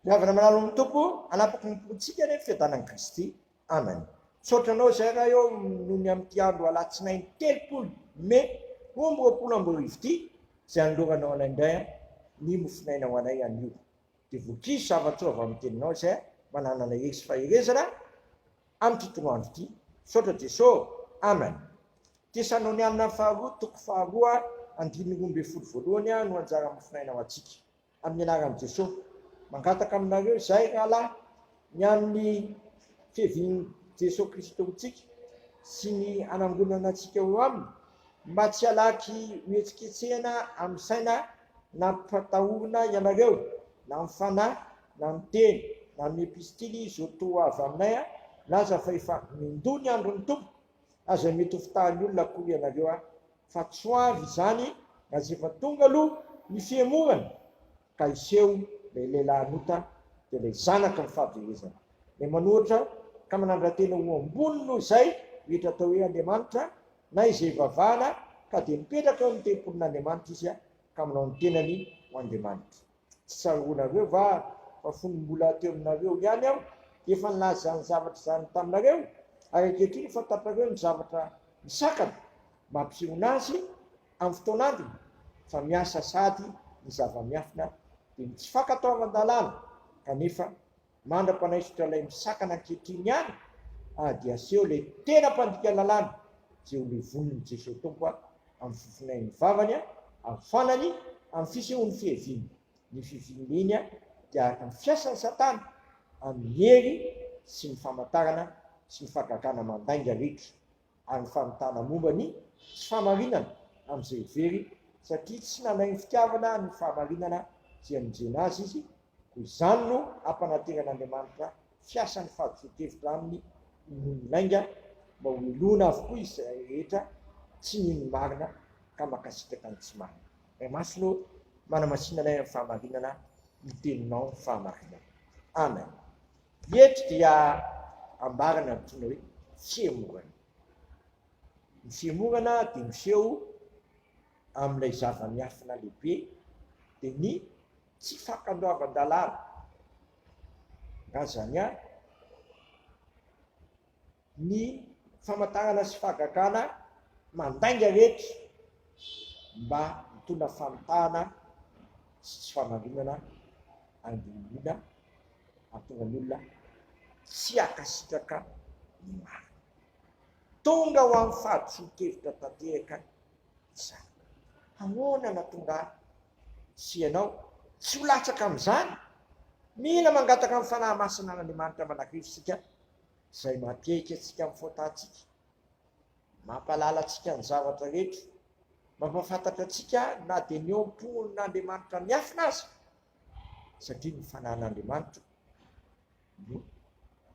Ry havana malala ao amin'ny Tompo, hanapaka ny fontsika anie ny fiadanan'i Kristy. Amen. Misaotra anao izay Ray ô noho ny amin'ity andro alatsinainy 30 mey 2022 ity izay anoloranao anay indray ny mofonaina ho anay anio. Dia vokizo zava-tsoa avy amin'ny teninao izay mananana hery sy faherezana amin'ity toroandro ity. Misaotra Jeso ô. Amen. Tesalonianina faharoa toko faharoa andininy 12 voalohany no anjara mofonaina ho antsika. Amin'ny anaran'i Jesoa. Mangataka aminareo izahay rahalahy ny amin'ny fiavian'i Jesoa Kristy Tompontsika sy ny hanangonana antsika ho Aminy mba tsy halaky hohetsiketsehina amin'ny saina nampatahorina ianareo na amin'ny fanahy na amin'ny teny na amin'ny epistily izao toa avy aminay milaza fa efa mindoa ny andron'ny Tompo. Aza mety ho fitahan'ny olona akory ianareo a! Fa tsy ho avy izany raha tsy efa tonga aloha ny fihemorana ka hiseho ilay lehilahin'ota dia ilay zanaky ny fahaverezana. Ilay manohitra ka manandra-tena ho ambony noho izay rehetra atao hoe Andriamanitra na izay ivavahana ka dia mipetraka eo amin'ny tempolin'Andriamanitra izy ka manao ny tenany ho Andriamanitra. Tsy tsaroanareo va fa fony mbola teo aminareo ihany aho dia efa nilaza izany zavatra izany taminareo? Ary ankehitriny fantatrareo ny zavatra misakana mba hampisehoana azy amin'ny fotoan'androny, fa miasa sady ny zava-miafina dia ny tsy fankatoavan-dalàna, kanefa mandra-panaisotra ilay misakana ankehitriny ihany ary dia aseho ilay tena mpandika lalàna izay ho levonin'i Jesoa Tompo amin'ny fofonain'ny vavany ary fanany amin'ny fisehoan'ny fiaviany. Ny fivian'iny dia araka ny fiasan'i Satana amin'ny hery sy ny famantarana sy ny fahagagana mandainga rehetra ary ny famitahana momba ny tsy fahamarinana amin'izay very satria tsy nanay ny fitiavana ny fahamarinana izay hamonjena azy izy Koa izany no ampanateran'Andriamanitra fiasan'ny fahadisoan-kevitra aminy noho ny lainga, mba ho helohina avokoa izay rehetra tsy mino ny marina ka mankasitraka ny tsy marina. Ray Masina ô, manamasina anay amin'ny fahamarinana, ny Teninao ny fahamarinana. Amen. Eto dia ambarana antsoina hoe fihemorana. Ny fihemorana dia miseho amin'ilay zava-miafina lehibe dia ny Tsy fakandoavan-dalàna Razania ny famantarana sy fahagagana mandainga rehetra mba hitondra famitahana sy tsy fahamarinana andoholoina hahatonga ny olona tsy hankasitraka ny marina. Tonga ho amin'ny fahadisoan-kevitra tanteraka izany. Ahoana no hahatonga ahy sy ianao tsy ho latsaka amin'izany? Mila mangataka ny Fanahy Masina an'Andriamanitra mandrakariva isika, izay mampiaiky antsika amin'ny fahotantsika, mampahalala antsika ny zavatra rehetra, mampahafantatra antsika na dia ny eo am-pon'Andriamanitra miafina aza, satria ny Fanahin'Andriamanitra no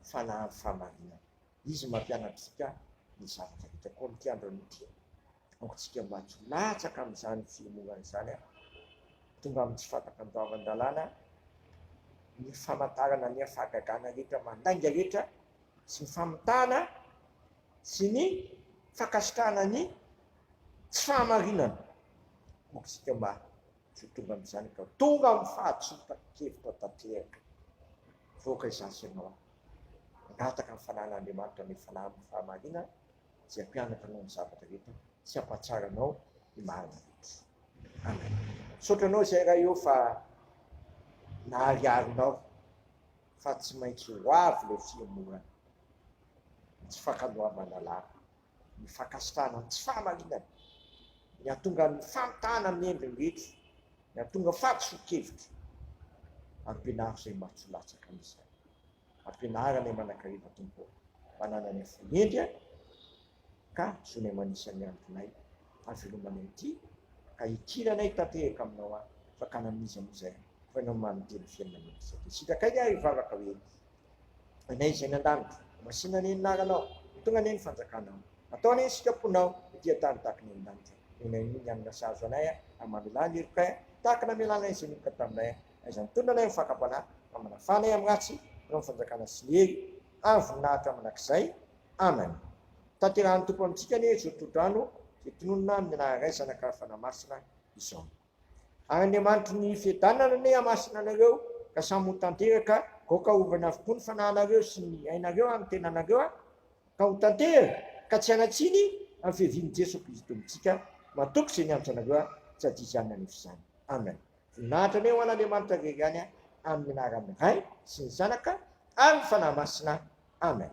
Fanahin'ny fahamarinana. Izy mampianatra antsika ny zavatra rehetra. Koa amin'ity andro anio ity, aoka isika mba tsy ho latsaka amin'izany fihemorana izany, tonga amin'ny tsy fahatakan-doavan-dalàna, ny famantarana ny fahagagana rehetra mandainga rehetra, sy ny famitahana sy ny fankasitrahana ny tsy fahamarinana. Aoka isika mba tsy ho tonga amin'izany ka ho tonga amin'ny fahadisoan-kevitra tanteraka. Voaka izaho sy ianao. Mangataka ny Fanahin'Andriamanitra ny Fanahy amin'ny fahamarinana izay hampianatra anao ny zavatra rehetra sy hampahatsara anao ny marina rehetra. Amen. Misaotra anao izay Ray ô fa nahariharinao fa tsy maintsy ho avy ilay fihemorana, ny tsy fankanoavana lalàna, ny fankasitrahana ny tsy fahamarinana, ny hahatonga ny famitahana amin'ny endriny rehetra, ny hahatonga fahadisoan-kevitra. Ampianaro izay mba tsy ho latsaka amin'izany. Ampianaro anay mandrakariva Tompo ô, mba hanananay fo hendry ka zonay manisa ny andronay havelomanay ity ka hikiranay tanteraka aminao aho fa ka na amin'iza moa izay fa ianao no manome ny fiainana mandrakizay. Dia sitrakay ary hivavaka hoe. Anay izay any an-danitra, Masina anie ny anaranao, Ho tonga anie ny fanjakanao, Atao anie ny sitraponao, Ety an-tany tahaka ny any an-danitra. Omeo anay ny hanina sahaza anay, Ary mamelà ny helokay, Tahaka ny namelanay izay nioka taminay. Aiza nitondra anay amin'ny fakam-panahy, Fa manafà anay amin'ny ratsy, Anao ny fanjakana sy ny hery, Ary ny voninahitra mandrakizay. Amen. Tanterahan'ny Tompo amintsika anie izao tsodrano izay tononina amin'ny anaran'ny Ray, Zanaka ary Fanahy Masina izao. Ary Andriamanitry ny fiadanana anie hamasina anareo. Ka samy ho tanteraka, aoka hovana avokoa ny fanahinareo sy ny ainareo ary ny tenanareo, ka ho tanteraka, ka tsy hanan-tsiny amin'ny fiavian'i Jeso Kristy Tompontsika. Matoky izay niantso anareo, tsy hadiso ihany anefa izany. Amen. Voninahitra anie ho an'Andriamanitra irery ihany, amin'ny anaran'ny Ray sy ny Zanaka ary ny Fanahy Masina. Amen.